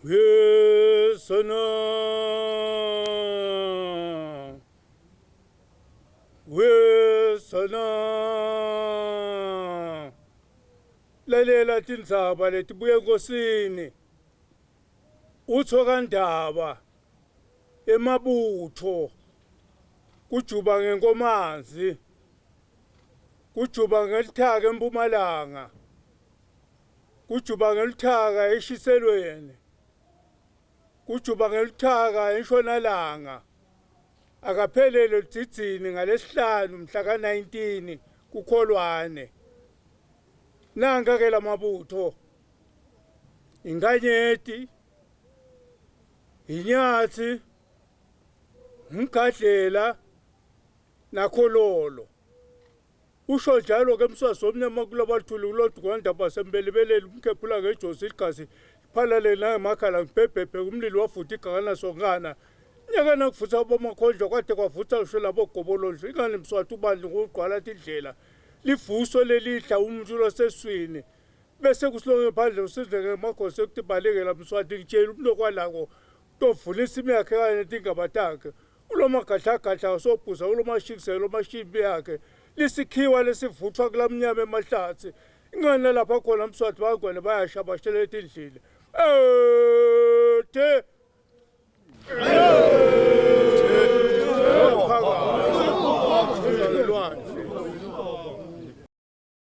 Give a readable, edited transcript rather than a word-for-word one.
Wesana. Wesana. Lalela tindzaba letibuya enkosini. Utho kaNdaba emabutho kujuba ngenkomazi kujuba ngelithaka empumalanga kujuba ngeluthaka eshiselweni kujuba ngeluthaka enshonalanga akaphelele ludzidzini ngalesihlanu mhla ka-19 kukholwane nanka ke lamabutho inkanyeti inyatsi umgadlela nakhololo Usho njalo ke mswazi omnyama kulabathuli kulodwa kwandaba sembelebeleli umkhephula ngejozi igazi liphalale nangemakhala ngibhebhebhe umlilo wavutha igakana sonkana nyaka nakuvutha abomakhondlo kwade kwavutha ngisho labogobolondlo ingani mswati ubandla ngokugqwala tindlela livuso lelidla umuntu loseswini bese kusilonge phandle usizeke emakhosi ekutibalekela mswati ngitshela umuntu okwalako tovula insimu yakhe kanye netingaba takhe Kulomagahlagahle asobhuza kulomashikiselo lomashimbi yakhe lisikhiwa lesivuthwa kulamnyama emahlatsi ingani nalapha khona mswati bangwene bayasha bashela etindlini ete.